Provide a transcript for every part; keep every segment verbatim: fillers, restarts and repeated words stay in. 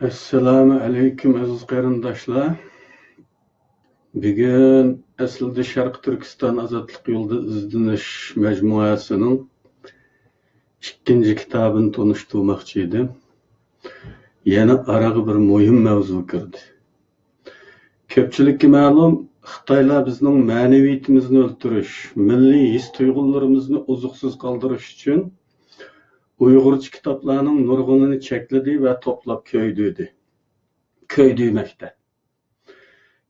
ئەسسالامۇ ئەلەيكۇم، ئەزىز قېرىنداشلار. بۈگۈن ئەسلىدە شەرقىي تۈركىستان ئازادلىق يولىدا ئىزدىنىش مەجمۇئەسىنىڭ ئىككىنچى كىتابىنى تونۇشتۇرماقچى ئىدىم. يەنە ئارىغا بىر مۇھىم مەۋزۇ كىردى. كۆپچىلىككە مەلۇم، خىتايلار بىزنىڭ مەنىۋىيىتىمىزنى ئۆلتۈرۈش، مىللىي ھېس-تۇيغۇلىرىمىزنى ئوزۇقسىز قالدۇرۇش ئۈچۈن ئۇيغۇرچە كىتابلارنىڭ نۇرغۇنىنى چەكلىدى ۋە توپلاپ كۆيدۈردى. كۆيدۈرمەكتە.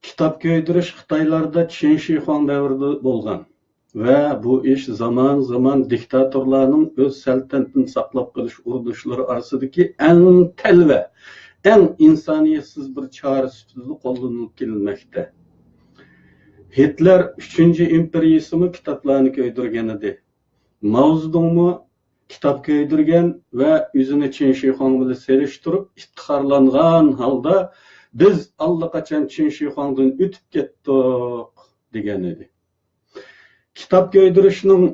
كىتاب كۆيدۈرۈش خىتايلاردا چىن شىخۇاڭ دەۋرىدە بولغان ۋە بۇ ئىش زامان-زامان دىكتاتورلارنىڭ ئۆز سەلتەنىتىنى ساقلاپ قېلىش ئۇرۇنۇشلىرى ئارىسىدىكى ئەڭ تەلۋە، ئەڭ ئىنسانىيەتسىز بىر چارە سۈپىتىدە قوللىنىلىپ كېلىنمەكتە. ھىتلەر ئۈچىنچى ئىمپېرىيىسىمۇ كىتابلارنى كۆيدۈرگەنىدى. ماۋزېدۇڭمۇ كىتاب كۆيدۈرگەن ۋە ئۆزىنى چىن شىخۇاڭ بىلەن سېلىشتۇرۇپ ئىپتىخارلانغان ھالدا، «بىز ئاللىقاچان چىن شىخۇاڭدىن ئۆتۈپ كەتتۇق» دېگەن ئىدى. كىتاب كۆيدۈرۈشنىڭ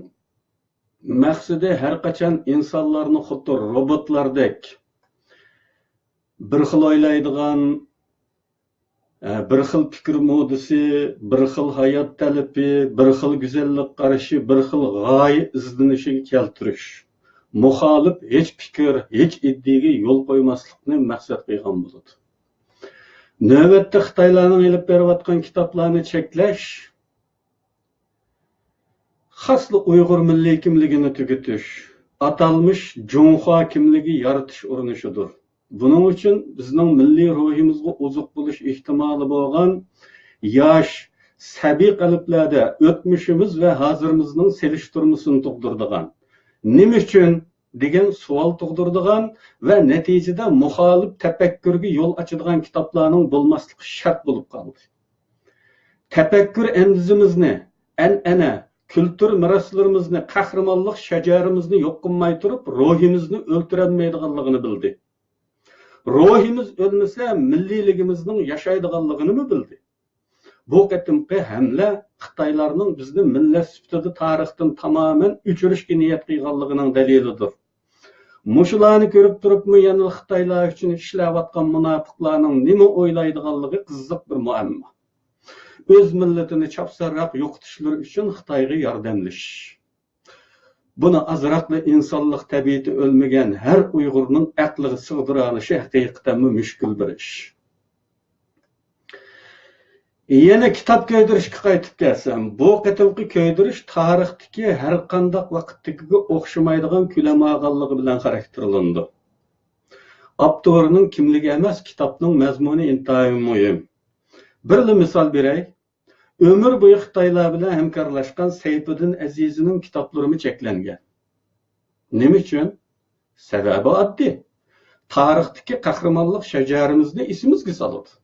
مەقسىتى ھەر قاچان ئىنسانلارنى خۇددى روبوتلاردەك بىر خىل ئويلايدىغان، بىر خىل پىكىر مودىسى، بىر خىل ھايات تەلىپى، بىر خىل گۈزەللىك قارىشى، بىر خىل غايە ئىزدىنىشىگە كەلتۈرۈش، مۇخالىپ ھېچ پىكىر، ھېچ ئىدىيەگە يول قويماسلىقنى مەقسەت قىلغان بولىدۇ. نۆۋەتتە خىتايلارنىڭ ئېلىپ بېرىۋاتقان كىتابلارنى چەكلەش، خاسلا ئۇيغۇر مىللىي كىملىكىنى تۈگىتىش، ئاتالمىش جۇڭخۇا كىملىكى يارىتىش ئۇرۇنۇشىدۇر. بۇنىڭ ئۈچۈن بىزنىڭ مىللىي روھىمىزغا ئوزۇق بولۇش ئېھتىمالى بولغان ياش، سەبىي قەلبلەردە ئۆتمۈشىمىز ۋە ھازىرىمىزنىڭ سېلىشتۇرمىسىنى تۇغدۇرىدىغان، «نېمە ئۈچۈن؟» دېگەن سوئال تۇغدۇرىدىغان ۋە نەتىجىدە مۇخالىپ تەپەككۇرگە يول ئاچىدىغان كىتابلارنىڭ بولماسلىقى شەرت بولۇپ قالدى. تەپەككۇر ئەندىزىمىزنى، ئەنئەنە، كۈلتۈر مىراسلىرىمىزنى، قەھرىمانلىق شەجەرىمىزنى يوق قىلماي تۇرۇپ، روھىمىزنى ئۆلتۈرەلمەيدىغانلىقىنى بىلدى. روھىمىز ئۆلمىسە، مىللىيلىكىمىزنىڭ ياشايدىغانلىقىنىمۇ بىلدى. بۇ قېتىمقى ھەملە خىتايلارنىڭ بىزنى مىللەت سۈپىتىدە تارىختىن تامامەن ئۆچۈرۈشكە نىيەت قىلغانلىقىنىڭ دەلىلىدۇر. مۇشۇلارنى كۆرۈپ تۇرۇپمۇ يەنىلا خىتايلار ئۈچۈن ئىشلەۋاتقان مۇناپىقلارنىڭ نېمە ئويلايدىغانلىقى قىزىق بىر مۇئەممو. ئۆز مىللىتىنى چاپسانراق يوقىتىشلىرى ئۈچۈن خىتايغا ياردەملىشىش. بۇنى ئازراقلا ئىنسانلىق تەبىئىتى ئۆلمىگەن ھەر ئۇيغۇرنىڭ ئەقلىگە سىغدۇرالىشى ھەقىقەتەنمۇ مۈشكۈل بىر ئىش. يەنە كىتاب كۆيدۈرۈشكە قايتىپ كەلسەم، بۇ قېتىمقى كۆيدۈرۈش تارىختىكى ھەرقانداق ۋاقىتتىكىگە ئوخشىمايدىغان كۆلەم ئالغانلىقى بىلەن خاراكتېرلىنىدۇ. ئاپتورنىڭ كىملىكى ئەمەس، كىتابنىڭ مەزمۇنى ئىنتايىن مۇھىم. بىرلا مىسال بېرەي. ئۆمۈر بويى خىتايلار بىلەن ھەمكارلاشقان سەيپىدىن ئەزىزنىڭ كىتابلىرىمۇ چەكلەنگەن. نېمە ئۈچۈن؟ سەۋەبى ئاددىي. تارىختىكى قەھرىمانلىق شەجەرىمىزنى ئېسىمىزگە سالىدۇ.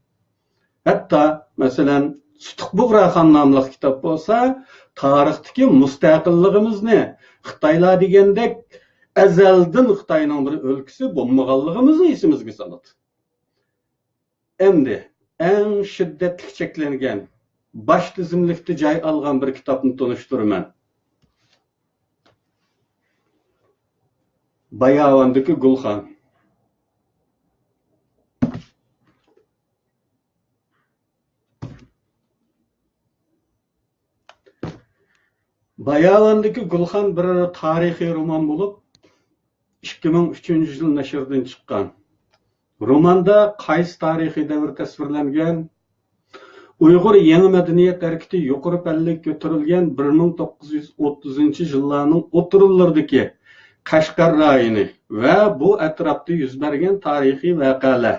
ھەتتا، مەسىلەن، سۇتۇق بۇغراخان ناملىق كىتاب بولسا، تارىختىكى مۇستەقىللىقىمىزنى، خىتايلار دېگەندەك ئەزەلدىن خىتاينىڭ بىر ئۆلكىسى بولمىغانلىقىمىزنى ئېسىمىزگە سالىدۇ. ئەمدى ئەڭ شىددەتلىك چەكلەنگەن، باش تىزىملىكتە جاي ئالغان بىر كىتابنى تونۇشتۇرىمەن. باياۋاندىكى گۈلخان. باياۋاندىكى گۈلخان بىر تارىخىي رومان بولۇپ، ئىككى مىڭ ئۈچىنچى يىل نەشردىن چىققان. روماندا قايسى تارىخىي دەۋر تەسۋىرلەنگەن؟ ئۇيغۇر يېڭى مەدەنىيەت ھەرىكىتى يۇقىرى پەللىگە كۆتۈرۈلگەن بىر مىڭ توققۇز يۈز ئوتتۇزىنچى يىللارنىڭ ئوتتۇرىلىرىدىكى قەشقەر رايونى ۋە بۇ ئەتراپتا يۈز بەرگەن تارىخىي ۋەقەلەر،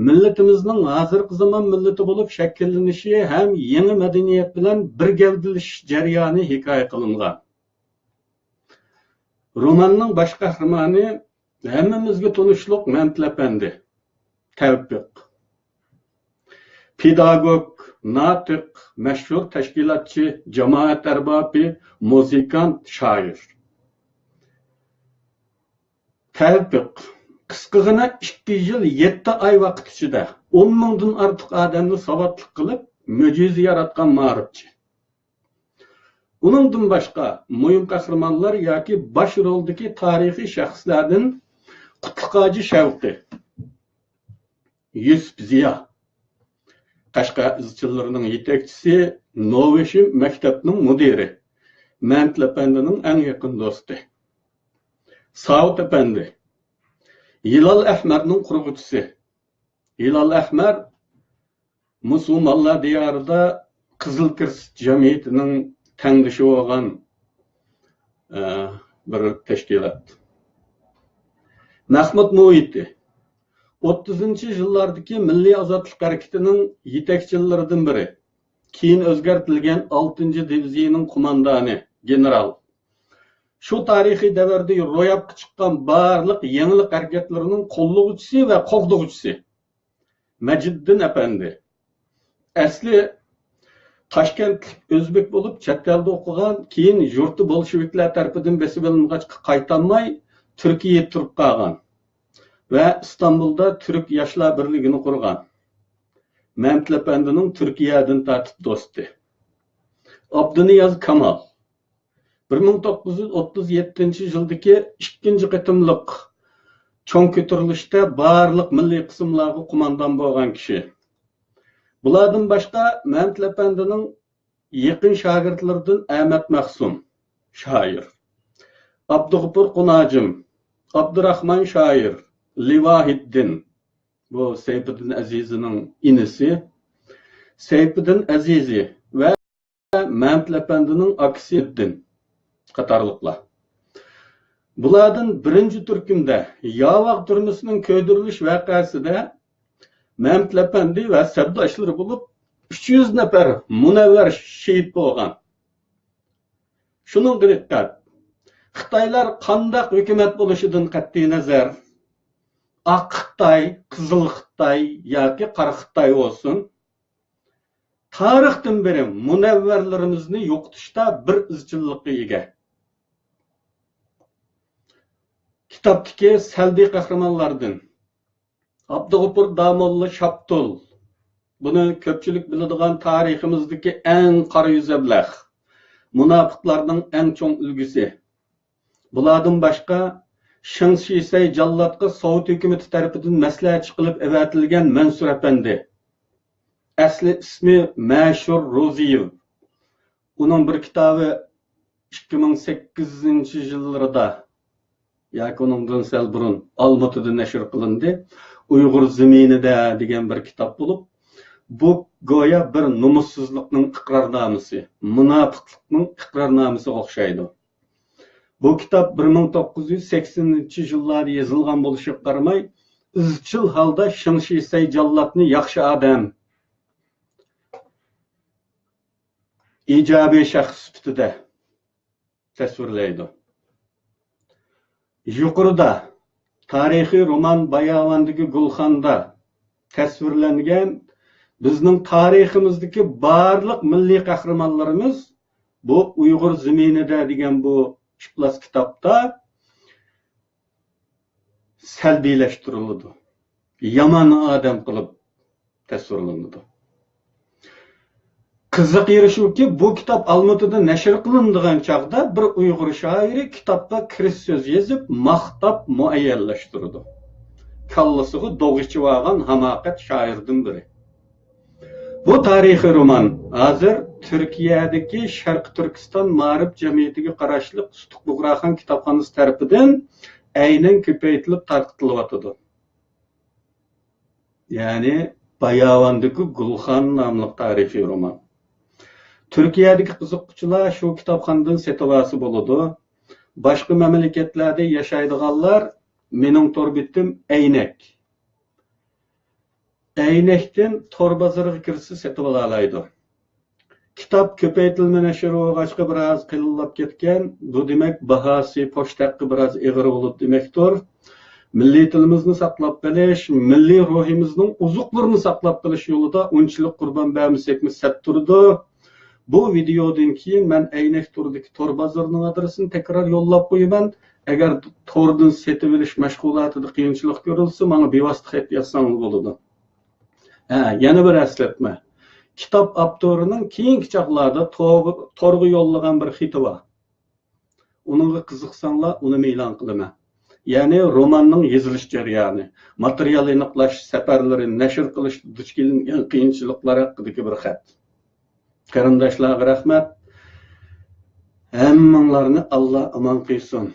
مىللىتىمىزنىڭ ھازىرقى زامان مىللىتى بولۇپ شەكىللىنىشى ھەم يېڭى مەدەنىيەت بىلەن بىر گەۋدىلىشىش جەريانى ھېكايە قىلىنغان. روماننىڭ باش قەھرىمانى ھەممىمىزگە تونۇشلۇق مەمتىلى ئەپەندى، تەۋپىق. پېداگوگ، ناتىق، مەشھۇر تەشكىلاتچى، جامائەت ئەربابى، مۇزىكانت، شائىر. تەۋپىق قىسقىغىنە ئىككى يىل يەتتە ئاي ۋاقىت ئىچىدە ئون مىڭدىن ئارتۇق ئادەمنى ساۋاتلىق قىلىپ، مۆجىزە ياراتقان مائارىپچى. ئۇنىڭدىن باشقا، مۇھىم قەھرىمانلار ياكى باش رولدىكى تارىخىي شەخسلەردىن قۇتلۇق ھاجى شەۋقى، يۈسۈپ زىيا، قەشقەر ئىزچىللىرىنىڭ يېتەكچىسى، نوۋىشىم مەكتەپنىڭ مۇدىرى، مەمتىلى ئەپەندىنىڭ ئەڭ يېقىن دوستى، ساۋۇت ئەپەندى، ھىلال ئەھمەرنىڭ قۇرغۇچىسى. ھىلال ئەھمەر مۇسۇلمانلار دىيارىدا قىزىل كىرېست جەمئىيىتىنىڭ تەڭدىشى بولغان، ئە، بىر تەشكىلات. مەخمۇت مۇھىتى ئوتتۇزىنچى يىللاردىكى مىللىي ئازادلىق ھەرىكىتىنىڭ يېتەكچىلىرىدىن بىرى، كېيىن ئۆزگەرتىلگەن ئالتىنچى دىۋىزىيىنىڭ قوماندانى، گېنېرال. شۇ تارىخىي دەۋردە روياپقا چىققان بارلىق يېڭىلىق ھەرىكەتلىرىنىڭ قوللىغۇچىسى ۋە قوغدىغۇچىسى مەجىددىن ئەپەندى. ئەسلى تاشكەنتلىك ئۆزبېك بولۇپ، چەت ئەلدە ئوقۇغان، كېيىن يۇرتى بولشېۋىكلار تەرىپىدىن بېسىۋېلىنغاچقا قايتالماي، تۈركىيەدە تۇرۇپ قالغان ۋە ئىستانبۇلدا تۈرك ياشلار بىرلىكىنى قۇرغان. مەمتىلى ئەپەندىنىڭ تۈركىيەدىن تارتىپ دوستى. ئابدۇنىياز كامال. بىر مىڭ توققۇز يۈز ئوتتۇز يەتتىنچى يىلدىكى ئىككىنچى قېتىملىق چوڭ كۆتۈرۈلۈشتە بارلىق مىللىي قىسىملارغا قوماندان بولغان كىشى. بۇلاردىن باشقا مەمتىلى ئەپەندىنىڭ يېقىن شاگىرتلىرىدىن ئەمەت مەخسۇم، شائىر، ئابدۇغوپۇر قۇناجىم، ئابدۇراخمان شائىر، لىۋاھىددىن، بۇ سەيپىدىن ئەزىزىنىڭ ئىنىسى، سەيپىدىن ئەزىزى ۋە مەمتىلى ئەپەندىنىڭ ئاكىسى ئىددىن قاتارلىقلار. بۇلاردىن بىرىنچى تۈركۈمدە ياۋاغ تۈرمىسىنىڭ كۆيدۈرۈلۈش ۋەقەسىدە مەمتىلى ئەپەندى ۋە سەپداشلىرى بولۇپ ئۈچ يۈز نەپەر مۇنەۋۋەر شېھىت بولغان. شۇنىڭغا دىققەت. خىتايلار قانداق ھۆكۈمەت بولۇشىدىن قەتئىينەزەر، ئاق خىتاي، قىزىل خىتاي ياكى قارا خىتاي بولسۇن، تارىختىن بېرى مۇنەۋۋەرلىرىمىزنى يوقىتىشتا بىر ئىزچىللىققا ئىگە. كىتابتىكى سەلبىي قەھرىمانلاردىن ئابدۇغوپۇر داموللا شاپتۇل. بۇنى كۆپچىلىك بىلىدىغان تارىخىمىزدىكى ئەڭ قارا يۈز ئەبلەخ، مۇناپىقلارنىڭ ئەڭ چوڭ ئۈلگىسى. بۇلاردىن باشقا، شېڭ شىسەي جاللاتقا سوۋېت ھۆكۈمىتى تەرىپىدىن مەسلىھەتچى قىلىپ ئەۋەتىلگەن مەنسۇر ئەپەندى. ئەسلى ئىسمى مەشۇر روزىيېۋ. ئۇنىڭ بىر كىتابى ئىككى مىڭ سەككىزىنچى يىللىرىدا ياكى ئۇنىڭدىن سەل بۇرۇن ئالمۇتىدا نەشر قىلىندى. ئۇيغۇر زېمىنىدە دېگەن بىر كىتاب بولۇپ، بۇ گويا بىر نومۇسسىزلىقنىڭ ئىقرارنامىسى، مۇناپىقلىقنىڭ ئىقرارنامىسىغا ئوخشايدۇ. بۇ كىتاب بىر مىڭ توققۇز يۈز سەكسىنىنچى يىللاردا يېزىلغان بولۇشىغا قارىماي، ئىزچىل ھالدا شېڭ شىسەي جاللاتنى ياخشى ئادەم، ئىجابىي شەخس سۈپىتىدە تەسۋىرلەيدۇ. يۇقىرىدا تارىخىي رومان باياۋاندىكى گۈلخاندا تەسۋىرلەنگەن بىزنىڭ تارىخىمىزدىكى بارلىق مىللىي قەھرىمانلىرىمىز بۇ ئۇيغۇر زېمىنىدە دېگەن بۇ ئىپلاس كىتابتا سەلبىيلەشتۈرۈلىدۇ. يامان ئادەم قىلىپ تەسۋىرلىنىدۇ. قىزىق يېرى شۇكى، بۇ كىتاب ئالمۇتىدا نەشر قىلىنىدىغان چاغدا بىر ئۇيغۇر شائىرى كىتابقا كىرىش سۆز يېزىپ، ماختاپ مۇئەييەنلەشتۈرىدۇ. كاللىسىغا دوغ ئىچىۋالغان ھاماقەت شائىردىن بىرى. بۇ تارىخىي رومان ھازىر تۈركىيەدىكى شەرقىي تۈركىستان مائارىپ جەمئىيىتىگە قاراشلىق سۇتۇق بۇغراخان كىتابخانىسى تەرىپىدىن ئەينەن كۆپەيتىلىپ تارقىتىلىۋاتىدۇ. يەنى باياۋاندىكى گۈلخان ناملىق تارىخىي رومان. تۈركىيەدىكى قىزىققۇچىلار شۇ كىتابخانىدىن سېتىۋالسا بولىدۇ. باشقا مەملىكەتلەردە ياشايدىغانلار مېنىڭ تور بېتىم ئەينەك. ئەينەكتىن تور بازىرىغا كىرسە سېتىۋالالايدۇ. كىتاب كۆپەيتىلمە نەشر بولغاچقا بىراز قېلىنلاپ كەتكەن. بۇ دېمەك باھاسى پوچتا ھەققى بىراز ئېغىر بولىدۇ دېمەكتۇر. مىللىي تىلىمىزنى ساقلاپ قېلىش، مىللىي روھىمىزنىڭ ئوزۇقلىرىنى ساقلاپ قېلىش يولىدا ئۇنچىلىك قۇربان بەرمىسەكمۇ سەت تۇرىدۇ. بۇ ۋىدېودىن كېيىن مەن ئەينەك تورىدىكى تور بازىرىنىڭ ئادرېسىنى تەكرار يوللاپ قويىمەن. ئەگەر توردىن سېتىۋېلىش مەشغۇلاتىدا قىيىنچىلىق كۆرۈلسە، ماڭا بىۋاسىتە خەت يازساڭلار بولىدۇ. ھە، يەنە بىر ئەسلەتمە. كىتاب ئاپتورىنىڭ كېيىنكى چاغلاردا تورغا، تورغا يوللىغان بىر خېتى بار. ئۇنىڭغا قىزىقساڭلار، ئۇنىمۇ ئېلان قىلىمەن. يەنى روماننىڭ يېزىلىش جەريانى، ماتېرىيال ئېنىقلاش سەپەرلىرى، نەشر قىلىشتا دۇچ كەلگەن قىيىنچىلىقلار ھەققىدىكى بىر خەت. قېرىنداشلارغا رەھمەت. ھەممىڭلارنى ئاللا ئامان قىلسۇن.